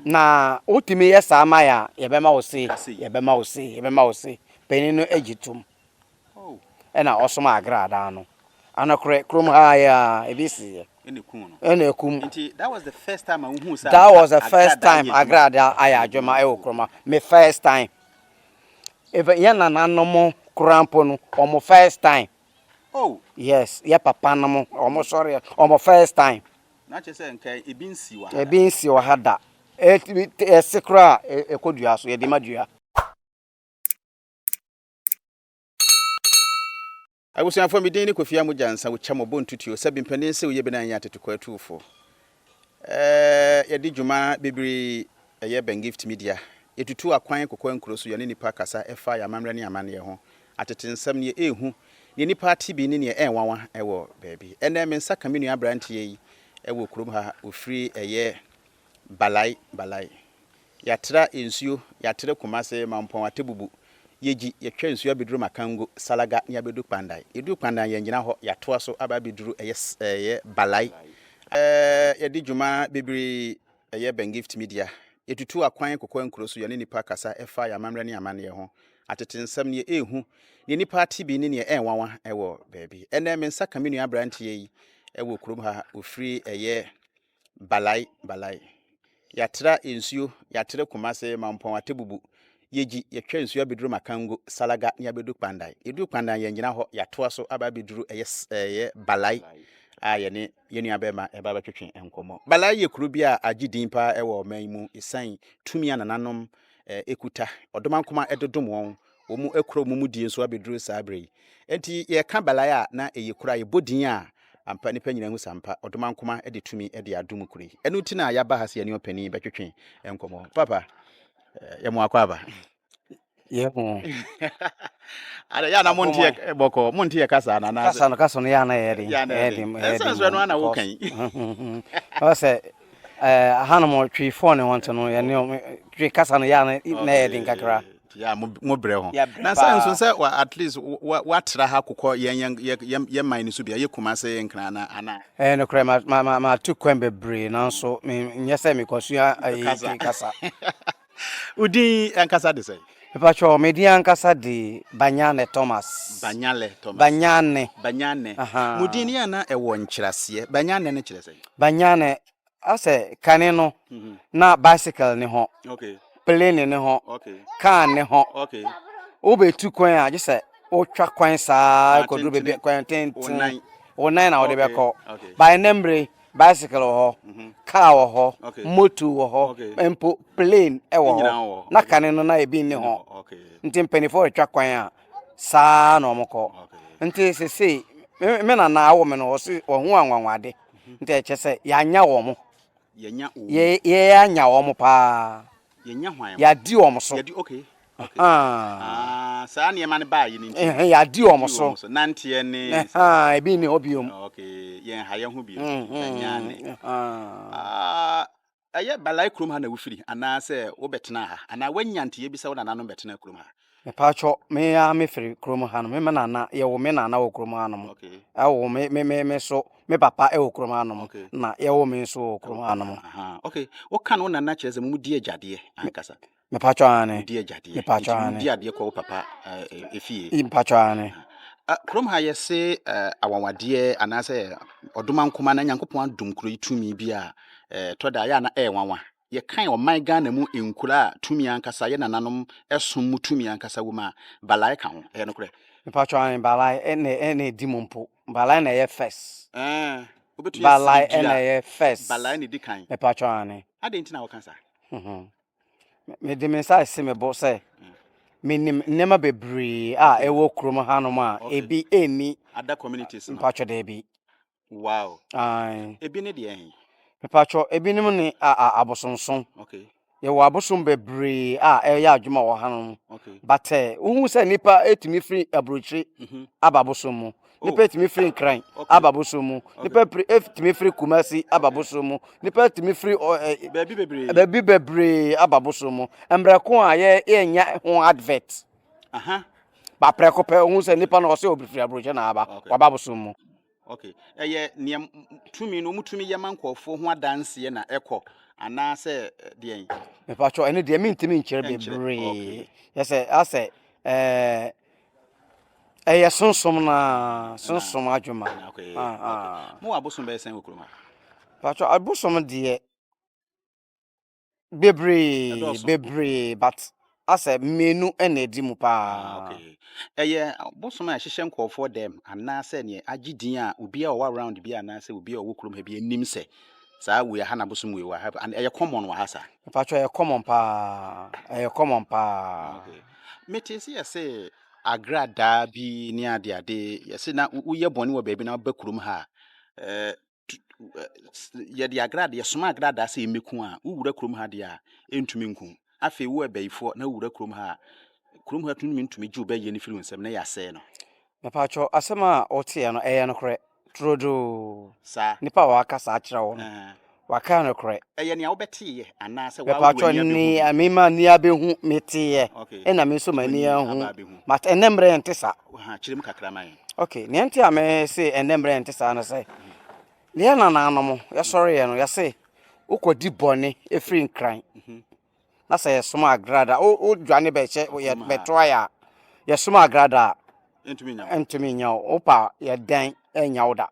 Na wotumi yɛ saa ma yɛ a, yɛbɛma wo sei, yɛbɛma wo sei, yɛbɛma wo sei. Panin no gye tom. Ɛna ɔsoma agradaa no. Anokorɛ, kurom ha yɛ a, ebi siiɛ. Ɛna ekum. Nti that was the first time a wohuu sɛ That was the first time agradaa ayɛ adwuma ɛwɔ kurom ha. Me first time. Even yɛn nananom koraa mpo no, wɔn first time. Oh. Yes, yɛ papa nom, wɔn sɔre, wɔn first time. Na kyerɛ sɛ nka ebi nsi wɔ ha da. Ebi nsi wɔ ha da. Ɛse koraa ɛkɔ dua so, yɛde ma dua. Abusuafoɔ, me din ne Kofi Amogyansa, Wokyɛ mo bɔ ntutuo, sɛbi mpanin se woyɛ bi na anyɛ atetekwaa atuufo. Ɛɛ yɛde dwuma bebree ɛyɛ Ben Gift Media. Yɛtutu akwan kokɔ nkuro so, yɛne nnipa kasa ɛfa yɛn amammerɛ ne amanneɛ ho, atete nsɛm, neɛ ɛɛhu, neɛ nnipa ate bi ne neɛ ɛɛnwanwa ɛwɔ baabi. Ɛnɛ me nsa ka me nua abranteɛ yi ɛwɔ kurom ha, ɔfiri ɛyɛ Balai, Balai. Yɛatra nsuo, yɛatre Kumase, Mampɔn, Atebubu. Yɛgyi, yɛtwa nsuo abɛduru Makango, Salaga ne yɛabɛdu Kpandai. Yɛduru Kpandai yɛngyina hɔ, yɛatoa so aba abɛduru ɛyɛ ɛyɛ Balai. Ɛɛ yɛde dwuma bebree ɛyɛ Ben Gift Media. Yɛtutu akwan kokɔ nkuro so, yɛne nnipa kasa ɛfa yɛn amammerɛ ne amanneɛ ho, atete nsɛm, neɛ ɛɛhu, neɛ nnipa ate bi ne neɛ ɛɛnwanwa ɛwɔ baabi. Ɛnɛ me nsa ka me nua aberanteɛ yi ɛwɔ kurom ha, ɔfiri ɛyɛ Balai, Balai. Yɛatra nsuo, yɛatre Kumase, Mampɔn, Atebubu. Yɛgyi, yɛtwa nsuo abɛduru Makango, Salaga ne yɛabɛdu Kpandai. Yɛduru Kpandai yɛngyina hɔ, yɛatoa so aba abɛduru ɛyɛ ɛyɛ Balai a yɛne yɛn nua bɛrima ɛba abɛtwetwe nkɔmmɔ. Balai yɛ kuro bi a agye din paa ɛwɔ ɔman yi mu ɛsiane tumi a nananom ɛkuta, ɔdomankoma ɛde dom wɔn Wɔakura wɔn mudie nso abɛduru saa berɛ yi. Enti yɛreka Balai a, na ɛyɛ kuro a yɛbɔ din a, ampa nnipa nyinaa hu sɛ ampa Ɔdomankoma de tumi de adom kuro yi. Ɛno nti na yɛaba ha sɛ yɛne ɔpanin bɛtwetwe nkɔmmɔ. Papa, yɛ mo akɔ aba. Yɛ mo. Ada yɛ na mo nte yɛ bɔkɔ, mo nte yɛ kasa na na. Kasa no kasa no yɛ na yɛ den. Yɛ den. Ɛsɛ nso ɛno ana wo kan. Ɔsɛ ɛɛ hanom twi fɔɔ ne wɔn no yɛ ne twi kasa no yɛ na yɛ den kakra. Yeah, mo mo brɛ ho. Na sɛ nso sɛ wa at least wa watra ha kokɔ yɛn yɛn yɛn yɛn man no so bia yɛ Kumase Nkran ana ana. Ɛyɛ nokorɛ ma ma ma matu kwan bebree nanso me nyɛ sɛ mekɔsua ayi twi kasa. Wo din ankasa de sɛn? Mepakyɛw me din ankasa de Banyane Thomas. Banyale Thomas. Banyane. Banyane. Mo din no yɛ ana ɛwɔ nkyerɛaseɛ? Banyane no kyerɛ sɛn? Banyane Asɛ kane no na bicycle ne hɔ, plane ne hɔ, car ne hɔ. Wobɛtu kwan a gye sɛ wotwa kwan saa kɔduru baabi kwan tenten. Wo nan na wode bɛkɔ. Ba ɛnɛ mmere bicycle wɔ hɔ, mhm. car wɔ hɔ, moto wɔ hɔ, mpo plane wɔ hɔ. Na kane no na ebi nni hɔ. Nti mpanimfoɔ retwa kwan a saa na wɔkɔ. Nti sesei me nana awo me no ɔse ɔho anwanwade. Nti ɛkyɛ sɛ yɛanya wɔn. Yɛanya wɔn. Yɛ yɛanya wɔn paa. Yɛanya hwan? Yɛadi wɔn so. Yɛadi okay. Okay. Ah, saa nneɛma no baa yi no nti. Yɛadi wɔn so. Nanteɛ ne. Ebi nni hɔ biom. Okay, yɛn ha yɛn ho biom. Yɛanya ne. Ah, Ɛyɛ Balai kurom ha na wofiri anaa sɛ wobɛtenaa ha anaa woanya nteyɛ bi sɛ wo nananom bɛtenaa kurom ha? Mepatwɔ, me ara me firi kurom ha nom, me nana, yɛwo me nana wɔ kurom ha nom, ɛwo me, me, me, me so, me papa ɛwɔ kurom ha nom, na yɛwo me nso wɔ kurom ha nom. Okay, woka no wo nana kyerɛ sɛ mo di agyadeɛ ankasa? Mepatwɔ aane. Wodi agyadeɛ. Mepatwɔ aane. Nti wodi adeɛ kɔ wo papa efie. Mepatwɔ aane. Kurom ha yɛse awanwadeɛ anaasɛ ɔdomankoma na Nyankopɔn adom kuro yi tumi bi a ɛtɔ da yɛ a na ɛyɛ nwanwa. Yɛkan ɔman Ghana mu nkuro a tumi ankasa yɛ nananom som mu tumi ankasa wɔ mu a, Balai ka ho. Ɛyɛ nokorɛ? Mepatwɔ aane, Balai ɛna ɛna ɛdi mu mpo. Balai na ɛyɛ first. Ɛɛ, wobɛtumi asiri Balai dua. ɛna ɛyɛ first. Balai na ɛdi kan. Mepatwɔ aane. Adɛn nti na woka saa? Mede me nsa resi me bo sɛ menim nneɛma bebree a ɛwɔ kurom hanom a ebi nni other communities no. Mpatwɔ daabi. Wow. Ae. Ebi ne deɛ he? Mepatwɔ ebinom ne a a abosonsom. Okay. Yɛwɔ abosom bebree a ɛyɛ adwuma wɔ hanom. Okay. But eh, wohu sɛ nnipa etumi firi aburokyiri mm -hmm. aba abosom mu. Oh. Nipa tumi firi Nkran aba bosom mu. Nipa tumi firi Kumasi aba bosom mu. Nipa tumi firi baabi bebree baabi bebree aba bosom mu. Mbrɛ ko a yɛ yɛnya ho advert. Aha. Ba prɛko pɛ ohun sɛ nipa no ɔsɛ obi firi aburokyɛ na aba waba bosom mu. Okay. Ɛyɛ nea tumi no wɔn tumi yɛ ma nkurɔfoɔ ho adanseɛ na ɛkɔ. Anaasɛ deɛn? Mepakyɛw, ɛno deɛ mentumi nkyerɛ bebree. Yɛ sɛ asɛ ɛɛ ɛyɛ sonsom na sonsom adwuma. Mo wɔ abosom bɛyɛ sɛn wɔ kurom ha? Pakyɛw, abosom deɛ bebree bebree but asɛ mmienu na ɛdi mu paa. Ɛyɛ bosom a ɛhyehyɛ nkurɔfoɔ dɛm anaasɛ neɛ agye din a obiara ɔwɔ around bi anaasɛ obiara ɔwɔ kurom ha bi anim sɛ Saa wei aha na bosom wei wɔ ha and ɛyɛ common wɔ ha saa. Mpatsɔ ɛyɛ common paa ɛyɛ common paa. Okay. Mete sɛ yɛse agradaa bi ne ade ade yɛse na woyɛ bɔne wɔ baabi na woba kurom ha a eh, yɛde agradaa yɛsoma agradaa sɛ yɛmmɛku a wowura kurom ha deɛ a ɛntumi nku. Afei wo ɛbɛyifoɔ na wowura kurom ha a kurom ha tumi ntumi gye wo bɛyɛ no firi wo nsam na yɛasɛe no. Mepatwɔ asɛm a woteɛ no ɛyɛ nokorɛ turodoo. Saa. Nipa a waka saa akyerɛ wo no waka nokorɛ. Ɛyɛ nea wobɛteeɛ anaa sɛ waa wode Mepatwɔ w'ani abɛhu bi? nea me m'ani abɛhu meteeɛ Okay. ɛna me nso m'ani W'ani ahu aba abɛhu. but ɛnɛ mmerɛ ɛnte saa. Aha, kyerɛ mu kakra ma yɛn. Okay, nea nti a mese ɛnɛ mmerɛ ɛnte saa ne sɛ yɛn nananom yɛsɔreeɛ no yɛse wokɔdi bɔne firi Nkran na sɛ yɛsom agrada wo wodwane bɛhyɛ yɛ bɛtoa yɛ a yɛsom agrada a ntumi nya wo wopa yɛdɛn ɛnya wo da.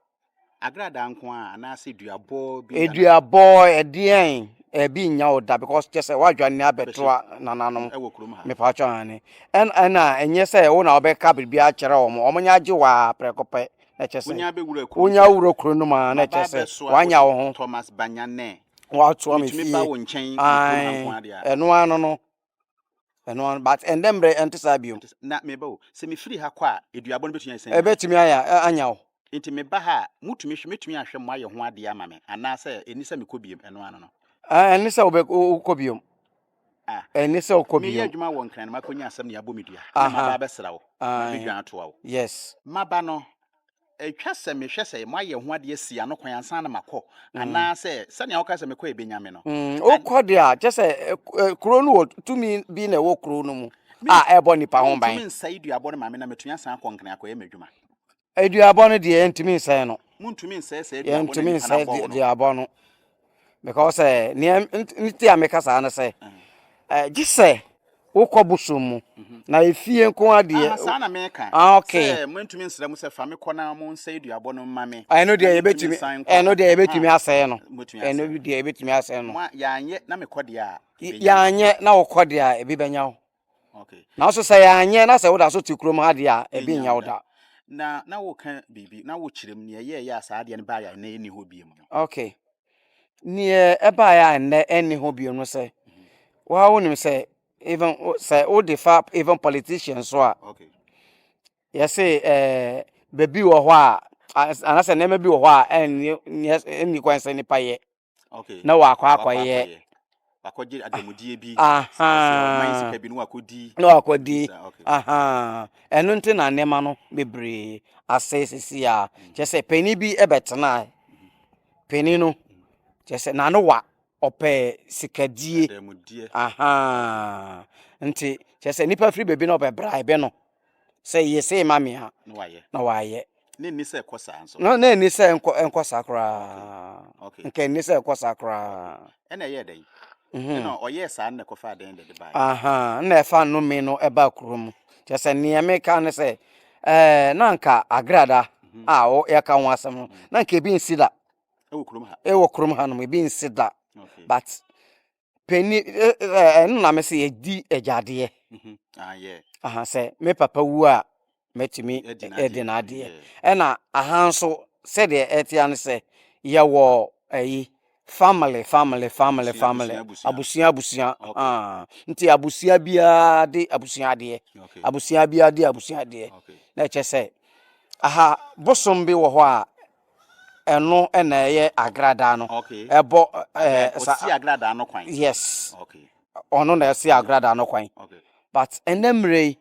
Agrada nko a anaasɛ duabɔ bi. Eduabɔ ɛdeɛn ɛbi nya wo da because kyɛ sɛ woadwane abɛtoa nananom ɛwɔ kurom ha mepatwa ane ɛna ɛnyɛ sɛ wo na wobɛka biribi akyerɛ wɔn wɔn nya agye waa prɛko pɛ na kyɛ sɛ wonya wura kuro no mu a na kyɛ sɛ wanya wo ho Thomas Banyane watoa me Metumi fie ba wo nkyɛn wɔ kurom ha nko ara deɛ a. Ɛno ano no ɛno ano but ɛndɛ mmerɛ ɛnte saa bio. Na meba o, sɛ mefiri ha kɔ a, aduabɔ no bɛtumi ayɛ sɛn? Ɛbɛtumi ayɛ anya wo. Nti meba ha a, motumi hwɛ, mɛtumi ahwɛ mo ayɛ ho adeɛ ama me anaasɛ ɛni sɛ mekɔ biom, ɛno ano no? Ɛni sɛ wokɔ biom. Ah, Ɛni sɛ wokɔ meyɛ biom. adwuma wɔ Nkran na makɔnya asɛm na yɛabɔ me dua, na maba abɛsra wo, mabɛdwan atoa wo. Yes. Maba no, Etwa sɛ mehwɛ sɛ moayɛ ho ade asi ano kwan ansa na makɔ, anaasɛ sɛnea woka sɛ mekɔ a ebenya me no. Wokɔ deɛ a, kyerɛ sɛ kuro no wɔ tumi bi na ɛwɔ kuro no mu a ɛbɔ nipa ho ban. Montumi nsɛe duabɔ no ma me na matumi asan akɔ Nkran akɔyɛ m'adwuma. Duabɔ no deɛ yɛntumi nsɛe no. Montumi nsɛe saa duabɔ no a Yɛntumi nipa no nsɛe abɔ wo no. duabɔ no. Because eh, nea nti a meka saa no sɛ, eh, gye sɛ wokɔ bosom mu mhm. na efie nko adeɛ. Ah, saa na meka. Ah, okay. Sɛ montumi nsrɛ mo sɛ fa me kɔ na mo nsɛe duabɔ no mma me. Ɛno deɛ yɛbɛtumi ɛno deɛ yɛbɛtumi asɛe no. Ɛno deɛ yɛbɛtumi asɛe no. Yɛanyɛ na mekɔ deɛ a. Yɛanyɛ na wokɔ deɛ a ebi bɛnya wo. Nanso sɛ yɛanyɛ na sɛ woda so te kurom ha deɛ a, ebi nnya wo da. Na na woka biribi, na wokyerɛ mu nea ɛyɛeɛ a saa adeɛ no baeɛ a ɛnnɛ ɛnni hɔ bio no. Okay. Neɛ ɛbaeɛ a ɛnnɛ ɛnni hɔ bio no sɛ, woa wonim sɛ even sɛ wode fa even politicians so a, Okay. yɛse ɛɛ baabi wɔ hɔ a anaasɛ nneɛma bi wɔ hɔ a ɛnni kwan sɛ nipa yɛ. Okay. Na wakɔ akɔyɛ. Wakɔgye ademudeɛ bi. Ɔman sika bi na wakɔdi. Na wakɔdi. Ɛno nti na nneɛma no bebree asɛe sisi a. Mm. Kyerɛ sɛ panin bi bɛtena. Panin no kyerɛ sɛ n'ano wa ɔpɛ sikadie. Nti kyerɛ sɛ nipa firi baabi na ɔbɛ bribe no. Sɛ yɛ sei ma me a na wayɛ. Na ɛnni sɛ ɛkɔ saa nso. Na ɛnni sɛ ɛnkɔ ɛnkɔ saa koraa. Okay. Nka ɛnni sɛ ɛkɔ saa koraa. Ɛna ɛyɛɛ dɛn? Mhm. Ɛna ɔyɛɛ saa na ɛkɔfaa dɛn de de baeɛ? Aha, na ɛfa nnome no ɛbaa kuro mu. Kyerɛ sɛ nea meka ne sɛ ɛɛ na nka agrada mhm. a yɛka ho asɛm no mhm. na nka ebi nsi da. Ɛwɔ kurom ha. Ɛwɔ kurom ha nom ebi nsi da. But Panin ɛno na mese yɛdi agyadeɛ. Mhm. Ah, Aha, sɛ me papa wu a mɛtumi adi n'adeɛ. Ɛna aha nso sɛdeɛ ɛtea ne sɛ yɛwɔ ɛyi family family family family abusua abusua ah, nti abusua biara de abusua adeɛ abusua biara de abusua adeɛ na ɛkyɛ sɛ aha bosom bi wɔ hɔ a ɛno na ɛyɛ agradaa no ɛbɔ ɛɛ sa ɔsi agradaa no kwan yes ɔno na ɛsi agradaa no kwan but ɛnɛ mmerɛ yi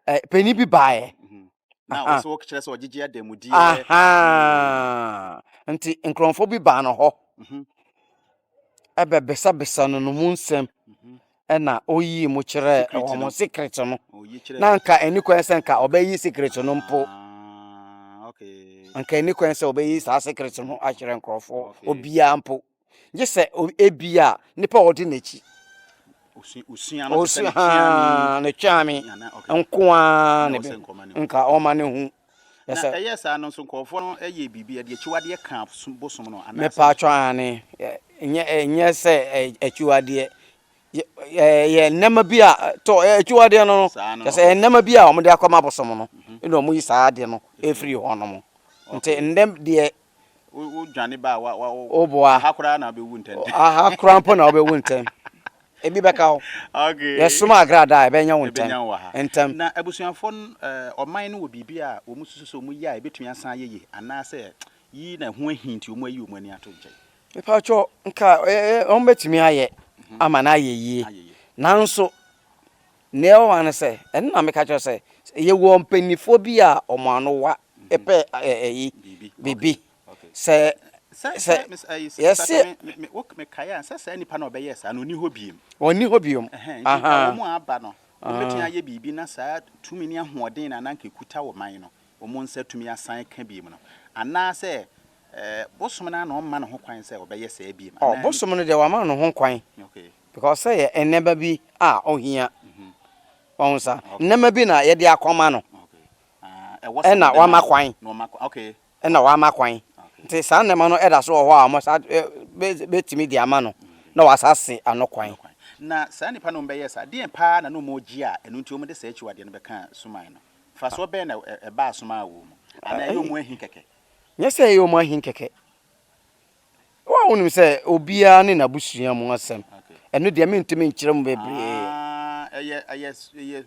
ɛ panyin bi baeɛ. Mhm. na ɔsɛ wɔkyerɛ sɛ ɔgyegye adamudeɛ nti nkurɔfoɔ bi baa no hɔ mhm. ɛbɛbisabisa no no mu nsɛm mhm. ɛna oyii mu kyerɛɛ wɔn secret no na nka ɛni kwan sɛ nka ɔbɛyi secret no mpo ah, nka ɛni kwan sɛ ɔbɛyi saa secret no akyerɛ nkurɔfoɔ obiara mpo. Gye sɛ ebia nipa a ɔdi n'akyi. Osua no te sɛ ne tweame. Ne tweame nko ara na nka ɔma ne hu. Na ɛyɛ saa no nso nkurɔfoɔ no yɛ biribi ɛde akyiwadeɛ ka bosom no anaasɛ. Mepaatwɔ aane, ɛnyɛ sɛ akyiwadeɛ, ɛyɛ nneɛma bi a tɔ akyiwadeɛ no no, kyerɛ sɛ ɛyɛ nneɛma bi a wɔde akɔma bosom no ɛna wɔyi saa adeɛ no ɛfiri hɔ nom. Nti nnɛ deɛ Wodwane ba a wa wa woboa. Aha koraa na wobɛwu ntɛntɛm. Aha koraa mpo na wobɛwu ntɛm. Ebi bɛka wo. Okay. Yɛsoma agradaa a ɛbɛnya wo ntɛm. Ɛbɛnya wo wɔ ha. Ntɛm. Na abusuafoɔ no ɛɛ ɔman no wɔ biribi a wɔn susu sɛ wɔn yɛ a ɛbɛtumi asan ayɛ yie anaasɛ yi na ɛho ahi nti wɔn ayi wɔn ani ato nkyɛn? Mepakyɛw nka ɛɛ wɔn bɛtumi ayɛ ama no ayɛ yie. Nanso Nea ɛwɔ hɔ ara ne sɛ, ɛno na meka kyerɛ wo sɛ, yɛwɔ mpanimfoɔ bi a wɔn ano wa pɛ ɛyi, biribi. Sɛ, sɛ, yɛse. Mekae a, sɛ saa nipa no a ɔbɛyɛɛ saa no, ɔnni hɔ bio. Ɔnni hɔ bio. Nti nka wɔn a aba no, wɔbɛtumi ayɛ biribi na saa tumi ne ahoɔden no a na anka ɛkuta ɔman no, wɔn nsa atumi asan aka bio no. Anaasɛ bosom no ara na ɔmma ne ho kwan sɛ ɔbɛyɛ saa bio. Bosom no deɛ wama ne ho kwan. Because sɛ yɛ nneɛma bi a ohia. Wahu sa? Nneɛma bi na yɛde akɔma no. Ɛna wama kwan. Ɛna wama kwan. Nti saa nneɛma no ɛda so wɔ hɔ a wɔn sa bɛtumi de ama no na wasa se ano kwan. Na saa nnipa no wɔbɛyɛ saa, deɛn paa na na wɔregye a ɛno nti wɔde saa akyiwadeɛ no bɛkaa suman no? Mfasoɔ bɛn na ɛbaa suman wɔ mu? Anaa ɛyɛ wɔn ahi kɛkɛ? Nyɛ sɛ ɛyɛ wɔn ahi kɛkɛ. Wo a wonim sɛ obiara ne n'abusua mu asɛm, ɛno deɛ mentumi nkyerɛ mu bebree. Ah, ɛyɛ ɛyɛ ɛyɛ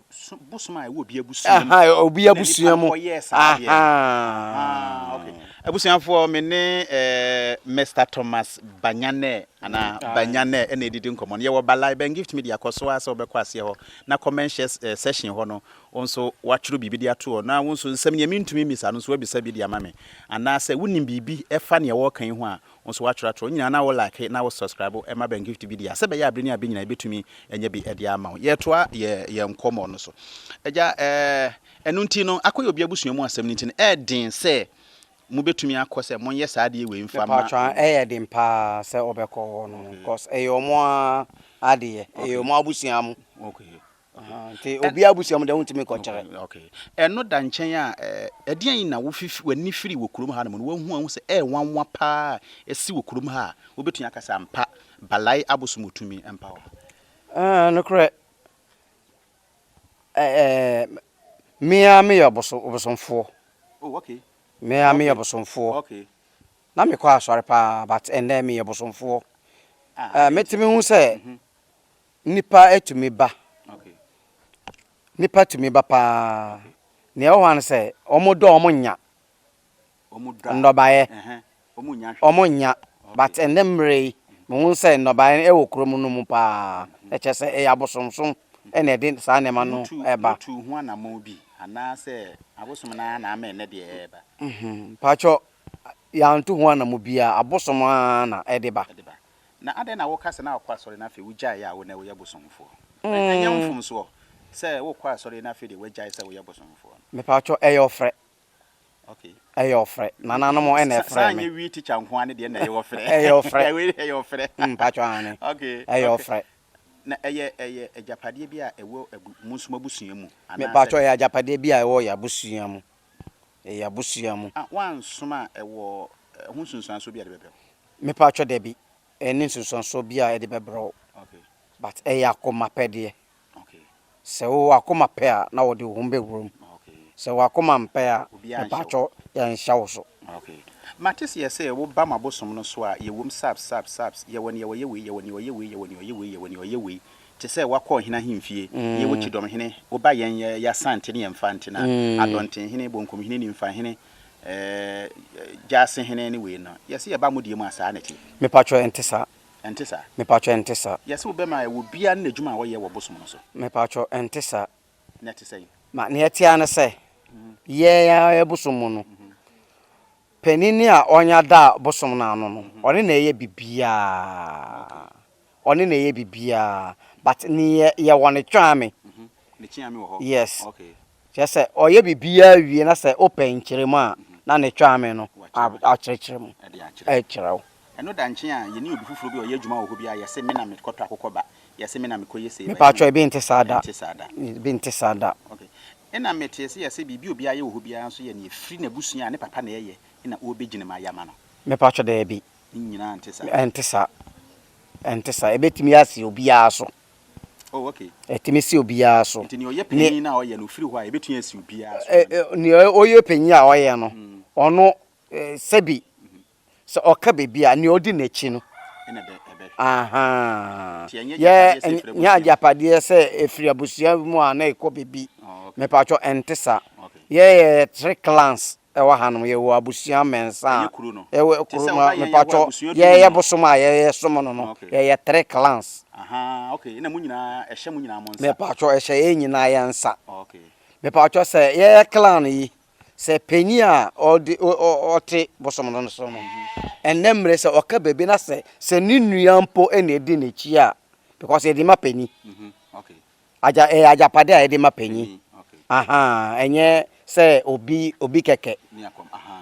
bosom a ɛwɔ obi abusua mu. Aha, obi abusua mu. Kɔyɛɛ saa deɛ. Aha. Okay. Abusuafoɔ, me ne eh, Mr. Thomas Banyanɛ anaa Banyanɛ ɛna ɛdidi nkɔmmɔ no. Yɛwɔ Balai Ben Gift Media kɔ so ara sɛ wobɛkɔ aseɛ hɔ na comment eh, section hɔ no Wo nso woatwerɛ biribi de ato hɔ, na wo nso nsɛm nea mentumi mmisa no nso woabisa bi de ama me. Anaasɛ wonim biribi fa nea wɔreka yi ho a, wo nso woatwerɛ ato hɔ. Ne nyinaa na wo like na wo subscribe ma Ben Gift Media sɛ ɛbɛyɛ a bere ne abere nyinaa yɛbɛtumi anya bi de ama wo. Yɛretoa yɛn yɛn nkɔmmɔ no so. Agya, ɛɛ, ɛno nti no, akɔyɛ obi abusua mu asɛm no nti no, ɛyɛ den sɛ mobɛtumi akɔ sɛ monyɛ saa adeɛ wei mfa ma. Mepaatwɔ ɛyɛ den paa sɛ wobɛkɔ hɔ no, cause ɛyɛ wɔn ara adeɛ, ɛyɛ wɔn abusua mu. Okay. Nti obiara abusua mu deɛ wontumi nkɔkyerɛ. Okay. Ɛno da nkyɛn a, ɛdeɛn na wofifi w'ani firi wɔ kurom hanom no woahu ahu sɛ ɛyɛ nwanwa paa a ɛsi wɔ kurom ha a wobɛtumi aka sɛ ampa Balai abosom wɔ tumi mpa wɔ ha? Ɛɛ, nokorɛ, ɛɛ, me ara meyɛ ɔbosomfoɔ. Oh, okay. Me ara meyɛ ɔbosomfoɔ. Okay. Na mekɔ asɔre paa, but ɛnnɛ meyɛ bosomfoɔ. Ah, ɛɛ, metumi hu sɛ Nnipa tumi ba. Nnipa tumi ba paa. Nea ɛwɔ hɔ ara ne sɛ, wɔdɔ a wɔnnya nnɔbaeɛ. Wɔnnya. But ɛnnɛ mmerɛ yi, mehu sɛ nnɔbaeɛ no wɔ kurom no mu paa. Ɛkyerɛ sɛ ɛyɛ abosomsom na ɛde saa nneɛma no ba. Motuu ho anammɔn bi anaasɛ abosom no ara na ama ɛnnɛ deɛ ɛreba? Mpakyɛ, yɛantu ho anammɔn biara. Abosom ara na ɛde ba. Na adɛn na woka sɛ na wokɔ asɔre na afei wugyaee a wo nnɛ woyɛ bosomfoɔ? Ɛnyɛ wo mfomsoɔ sɛ wokɔ asɔre na afei deɛ woagyae sɛ woyɛ bosomfoɔ no. Mepaatwɔ ɛyɛ ɔfrɛ. Okay. Ɛyɛ ɔfrɛ. Nananom ɛna ɛfrɛ me. Saa nyɛ wii teacher nko ara ne deɛ na ɛyɛ ɔfrɛ. Ɛyɛ ɔfrɛ. Wei ɛyɛ ɔfrɛ. Mpaatwɔ aane. Okay. Ɛyɛ ɔfrɛ. Na ɛyɛ ɛyɛ agyapadeɛ bi a ɛwɔ abu mo nso mo abusua mu anaasɛ? Mepaatwɔ ɛyɛ agyapadeɛ bi a ɛwɔ yɛn abusua mu. Ɛyɛ abusua mu. Ah, woansom a ɛwɔ ɛho nsunsuansoɔ bi a ɛde bɛbrɛ wo? Mepaatwɔ dabi, ɛnni nsunsuansoɔ biaa a ɛde bɛbrɛ wo but ɛyɛ akoma pɛ deɛ. Sɛ wo akoma pɛ a na wɔde wo ho bɛwura mu, sɛ w'akoma mpɛ a mepaatwɔ yɛnhyɛ wo so. Mate seɛ sɛ wo ba mo abosom no so a yɛwom saps saps saps yɛwɔ nea ɔyɛ wei yɛwɔ nea ɔyɛ wei yɛwɔ nea ɔyɛ wei yɛwɔ nea ɔyɛ wei te sɛ wakɔ ɔhene ahemfie yɛwɔ kyidɔmhene wo ba yɛn yɛ yɛasante ne yɛn mfante na adɔntenhene bonkumhene nimfahene Ɛɛ gyaase hene ne wei no, yɛse yɛba mo deɛ mu a saa na ɛteɛ? Mepakyɛw ɛnte saa. Ɛnte saa? Mepakyɛw ɛnte saa. Yɛse wo bɛma a ɛwɔ biara ne n'adwuma a ɔyɛ wɔ bosom no so. Mepakyɛw ɛnte saa. Na ɛte sɛn? Ma nea ɛte ara ne sɛ, yɛn ara yɛn bosom mu no, panin a ɔnya da bosom no ano no, ɔno na ɛyɛ biribiara. Ɔne na ɛyɛ biribiara but ne yɛwɔ ne tweame. Ne kyeame wɔ hɔ? Yes. Okay. Kyerɛ sɛ ɔyɛ biribiara wie na sɛ wopɛ nkyerɛmu a na ne tweame no akyerɛkyerɛ mu ɛkyerɛ wo. Ɛno da nkyen a, yɛnni obi foforɔ bi a ɔyɛ adwuma wɔ hɔ biara, yɛse me na mekɔtɔ akokɔ ba, yɛse me na mekɔyɛ sei ba, Mepaatwɔ, ebi nte saa da. Ɛnte saa da. Ebi nte saa da. Okay. Ɛna metee sɛ yɛse biribi a obiara yɛ wɔ hɔ biara nso yɛ nea ɛfiri n'abusua a ne papa na ɛyɛ na ɔrebɛgyina mu ayɛ ama no. Mepaatwɔ, daabi. Ne nyinaa nte saa. Ɛnte saa. Ɛnte saa. Ɛbɛtumi asi obiara so. Oh, okay. Ɛtumi si obiara so. Nti nea ɔyɛ panyin no a ɔyɛ no, ɔfiri hɔ a, ɛbɛtumi asi obiara so. Nea ɔyɛ panyin a ɔyɛ no, ɔno sɛbi sɛ ɔka biribi a, nea ɔdi n'akyi no. Ahaa. Yɛ nyɛ agyapadeɛ sɛ ɛfiri abusua mu a na ɛkɔ baabi. Mepatwɔ ɛnte saa. Yɛyɛ three clans ɛwɔ hanom. Yɛwɔ abusua mmiɛnsa a ɛwɔ kuro no. Mepatwɔ yɛyɛ bosom a yɛyɛ som no no, yɛyɛ three clans. Mepatwɔ ɛhyɛ yɛn nyinaa yɛn nsa. Mepatwɔ sɛ yɛyɛ clan yi, Sɛ panyin a ɔde ɔte bosom no so no, ɛnnɛ mmerɛ sɛ ɔka baabi na sɛ sɛ ne nua mpo na ɛdi n'akyi a, because yɛde ma panyin. Agya ɛyɛ agyapade a yɛde ma panyin. Aha, ɛnyɛ sɛ obi obi kɛkɛ.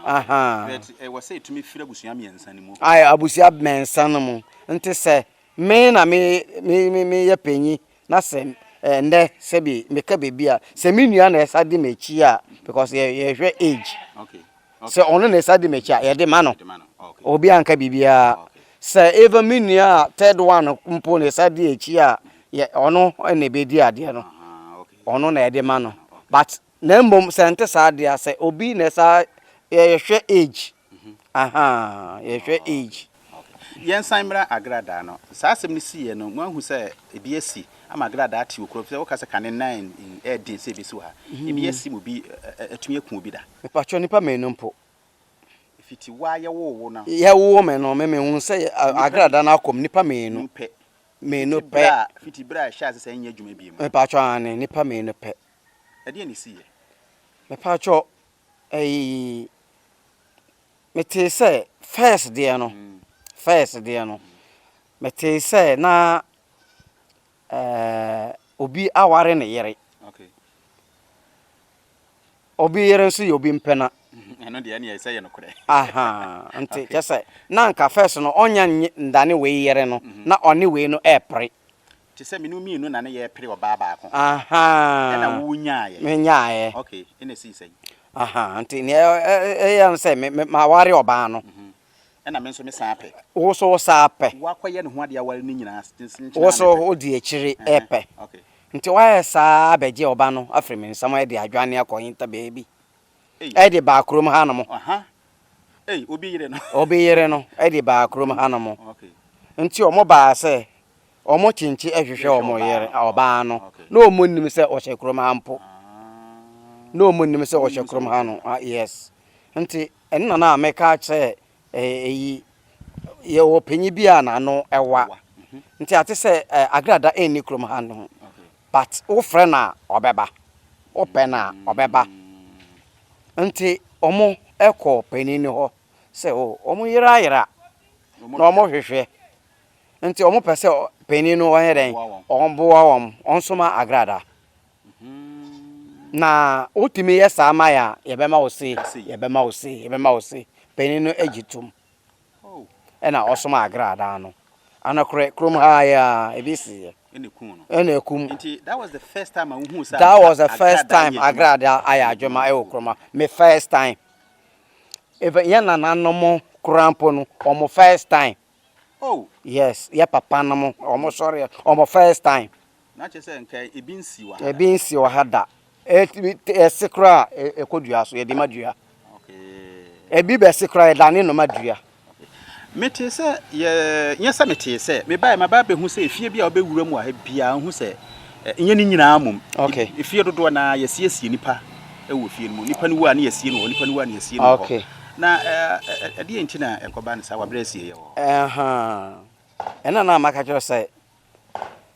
Aha. Ɛwɔ sɛ ɛtumi firi abusua mmiɛnsa no mu. Ayɛ abusua mmiɛnsa no mu. Nti sɛ me na me me me meyɛ panyin Na sɛ ɛnnɛ sɛbi meka biribi a, sɛ me nua na ɛsa di m'akyi a, because yɛ yɛhwɛ age. Sɛ ɔno na ɛsa di m'akyi a, yɛde ma no. Obi anka biribiara. Sɛ even me nua a third one mpo na ɛsa di akyi a, yɛ ɔno na ɛbɛdi adeɛ no. Ɔno na yɛde ma no. But na mmom sɛ ɛnte saa deɛ a, sɛ obi na ɛsa yɛhwɛ age. Ahaa, yɛhwɛ age. Okay. Yɛnsan mmra Agradaa no. Saa asɛm no siiɛ no, moahu sɛ ebi asi ama Agradaa ate wɔ kurom? Sɛ woka sɛ kane na ɛyɛ den sɛ ebesi wɔ ha. Ebi asi ma obi atumi aku obi da? Mepakyɛw, nnipa mmienu mpo. Fiti wo a yɛwoo wo no. Yɛwoo me no, me mehu sɛ Agradaa no akɔ mu nnipa mmienu. Pɛ. Mmienu pɛ. Fiti berɛ a ɛhyɛɛ ase sɛ ɛnyɛ adwuma bio no. Mepakyɛw, aane, nnipa mmienu pɛ. Ɛdeɛn na ɛsiiɛ? Mepakyɛw, ɛyi, metee sɛ first deɛ no, first deɛ no, metee sɛ na ɛɛ obi aware ne yere. Okay. Obi yere nso yɛ obi mpena. Ɛno deɛ ɛne ɛsɛ yɛ nokorɛ. Aha, nti kyɛ sɛ na nka first no ɔnya ndane wei yere no, na ɔne wei no ɛɛpere. Te sɛ me ne wo mmienu na ne yɛrepere ɔbaa baako. Ahaa. Ɛna wo nyaaeɛ. Me nyaaeɛ. Okay, ɛna ɛsii sɛn? Ahaa, nti nea ɛyɛ no sɛ me me maware ɔbaa no. Ɛna me nso me san pɛ. Wo nso wo san pɛ. Woakɔyɛ ne ho adeɛ aware no nyinaa nkyɛn Wo nso wodi akyire repɛ. Okay. Nti woayɛ saa abɛgye ɔba no afiri me nsam de adwane akɔ hinta baabi. Ɛde baa kurom hanom. Aha. Ei, obi yere no. Obi yere no de baa kurom hanom. Okay. Nti wɔn baa sɛ Wɔn kyenkye hwehwɛ wɔn yere, ɔbaa no, na wɔn nnim sɛ ɔhyɛ kurom ha mpo. Na wɔn nnim sɛ ɔhyɛ kurom ha no. Ah, yes. Nti, ɛno na na meka kyerɛ ɛyi, yɛwɔ panyin bi a n'ano ɛwa. Nti ate sɛ agrada ɛnni kurom ha no. But wofrɛ no a, ɔbɛba. Wopɛ no a, ɔbɛba. Nti, wɔn kɔɔ panyin no hɔ sɛ, oh, wɔn yere ayera. Na wɔn hwehwɛ. Nti ɔmo pɛ sɛ panin no ɔnyɛ dɛn? Ɔmboa wɔn, ɔnsoma agrada. Na wotumi yɛ saa ma yɛ a, yɛbɛma wo sei, yɛbɛma wo sei, yɛbɛma wo sei. Panin no gye tom. Ɛna ɔsoma agradaa no. Anokorɛ, kurom ha yi ara, ebi siiɛ. Ɛna ekum. Nti that was the first time a wohuu sɛ That was the first time agradaa ayɛ adwuma ɛwɔ kurom ha. Me first time. Even yɛn nananom koraa mpo no, wɔn first time. Oh. Yes, yɛ papa nom wɔn sɔre yɛ wɔn first time. Na kyerɛ sɛ nka ebi nsi wɔ ha da. Ebi nsi wɔ ha da. Etumi ɛsi koraa ɛkɔ dua so yɛde ma dua. Okay. Ebi bɛsi koraa yɛdane no ma dua. Okay. Metee sɛ yɛ nyɛ sɛ metee sɛ mebaeɛ maba abɛhu sɛ efie bi a wobɛwura mu wɔ ha biara wohu sɛ nyɛ ne nyinaa mmom. Okay. Efie dodoɔ no ara yɛsiesie nipa wɔ fie no mu. Nipa no wu a ne yɛsie no wɔ hɔ, nipa no wu a ne yɛsie no wɔ hɔ. Okay. Na ɛdeɛn nti na ɛkɔba no saa wɔ berɛ a asieeɛ wɔ hɔ? Ɛhaa. Ɛna na maka kyerɛ sɛ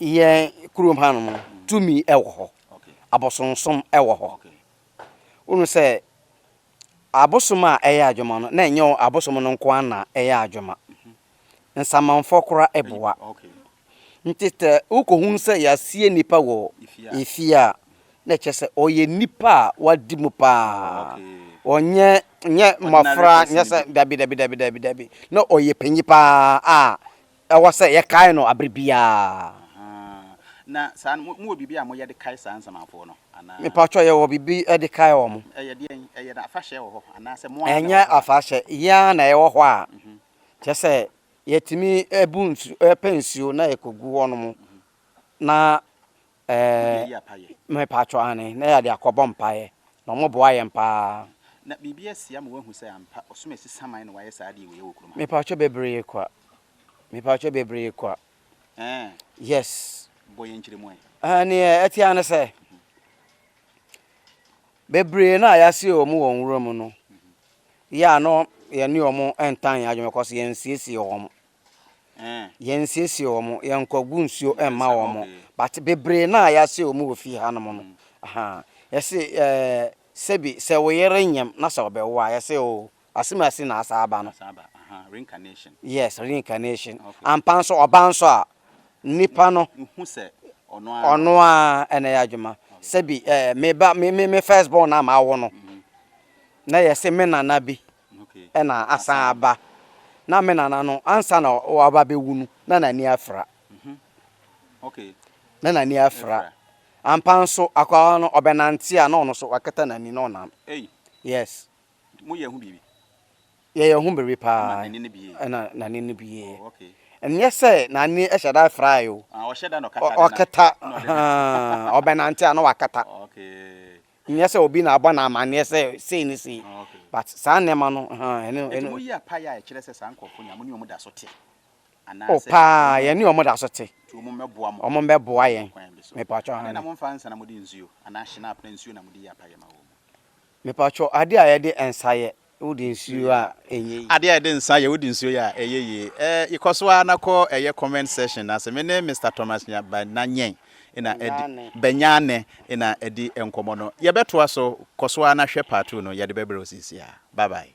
yɛn kurom hanom no, tumi wɔ hɔ. Abosonsom wɔ hɔ. Wonu sɛ abosom a ɛyɛ adwuma no, na ɛnyɛ abosom no nko ara na ɛyɛ adwuma. Nsamanfoɔ koraa boa. Nti sɛ wokohu sɛ yɛasie nipa wɔ efie a, na ɛkyerɛ sɛ ɔyɛ nipa a wadi mu paa. Ɔnyɛ. Nyɛ mmɔfra, nyɛ sɛ dabi dabi dabi dabi dabi. Na ɔyɛ panyin paa a ɛwɔ sɛ yɛkae no abere biara. Na saa no, mowɔ biribi a moyɛ de kae saa nsamanfoɔ no anaa? Mepakyɛw, yɛwɔ biribi de kae wɔn. Ɛyɛ deɛn? Ɛyɛ na afahyɛ wɔ hɔ anaasɛ mo ara na Ɛnyɛ ɛwɔ hɔ a? afahyɛ, yɛn ara na yɛwɔ hɔ a, kyerɛ sɛ yɛtumi bu nsu, pɛ nsuo na yɛkɔgu hɔnom na Ɛɛ, mepaatwɔ aane, na yɛde akɔbɔ mpaeɛ, na wɔn boa yɛn paa. Na biribi asi ama woahu sɛ ampa ɔsom asi saman na wayɛ saa adeɛ wei wɔ kurom ha? Mepaatwɔ bebree kwa, mepaatwɔ bebree kwa. Ɛɛ. Yes. Bɔ yɛn nkyerɛmu ɛ. Ɛɛ, neɛ ɛte ara ne sɛ, bebree no a yɛasie wɔn wɔ nwura mu no, yɛ a na yɛne wɔn ntan yɛn adwene because yɛnsiesie wɔn. Yɛnsiesie wɔn, yɛnkɔgu nsuo mma wɔn, but bebree no a yɛasie wɔn wɔ fie hanom no, ahaa, yɛse ɛɛ sɛbi sɛ wo yere nyem na sɛ ɔbɛwo a, yɛse oo asemasi na asa aba no. Yes, reincarnation. Ampa nso ɔba nso a, nipa no ɔno ara na ɛyɛ adwuma. Sɛbi ɛɛ me ba me me first born a mawo no, na yɛse me nana bi na asan aba. Na me nana no, ansa na waba bɛwu no, na n'ani afira. Na n'ani afira. Ampa nso, akwadaa no, ɔbɛnante a, na ɔno nso wakata n'ani na ɔnam. Yes. Yɛyɛ ho biribi paa. Ɛna n'ani no bie. Ɛnyɛ sɛ n'ani hyɛ da afirae o. Ɔkata. Ɔbɛnante a na wakata. Nyɛ sɛ obi na abɔ no amanneɛ sɛ sei ne sei, but saa nneɛma no, ahaa, ɛno, Enti ɛno. moyi apaeɛ a ɛkyerɛ sɛ saa nkurɔfoɔ nyinaa, mo ne wɔn da so te? Oh, Anaasɛ paa, wɔn. yɛne wɔn da so te. Nti wɔn mmɛboa mo? Wɔn mmɛboa yɛn. Kwan bi so. Mepakyɛw, Adɛn na aane. momfa nsa na mode nsuo, anaa hyinaap na nsuo na mode yi apaeɛ ma wɔn? Mepakyɛw, adeɛ a yɛde nsa yɛ, Wode nsuo a ɛnyɛ yie. Adeɛ a yɛde nsa yɛ, wode nsuo yɛ a, ɛyɛ yie. Eh, kɔ so ara na kɔ ɛyɛ comment section no ase. Me ne Mister Thomas Nya Bananyɛn na ɛdi, Banyane na ɛdi nkɔmmɔ no. Yɛbɛtoa so, kɔ so ara na hwɛ part 2 no, yɛde bɛbrɛ wo seesei ara. Bye bye.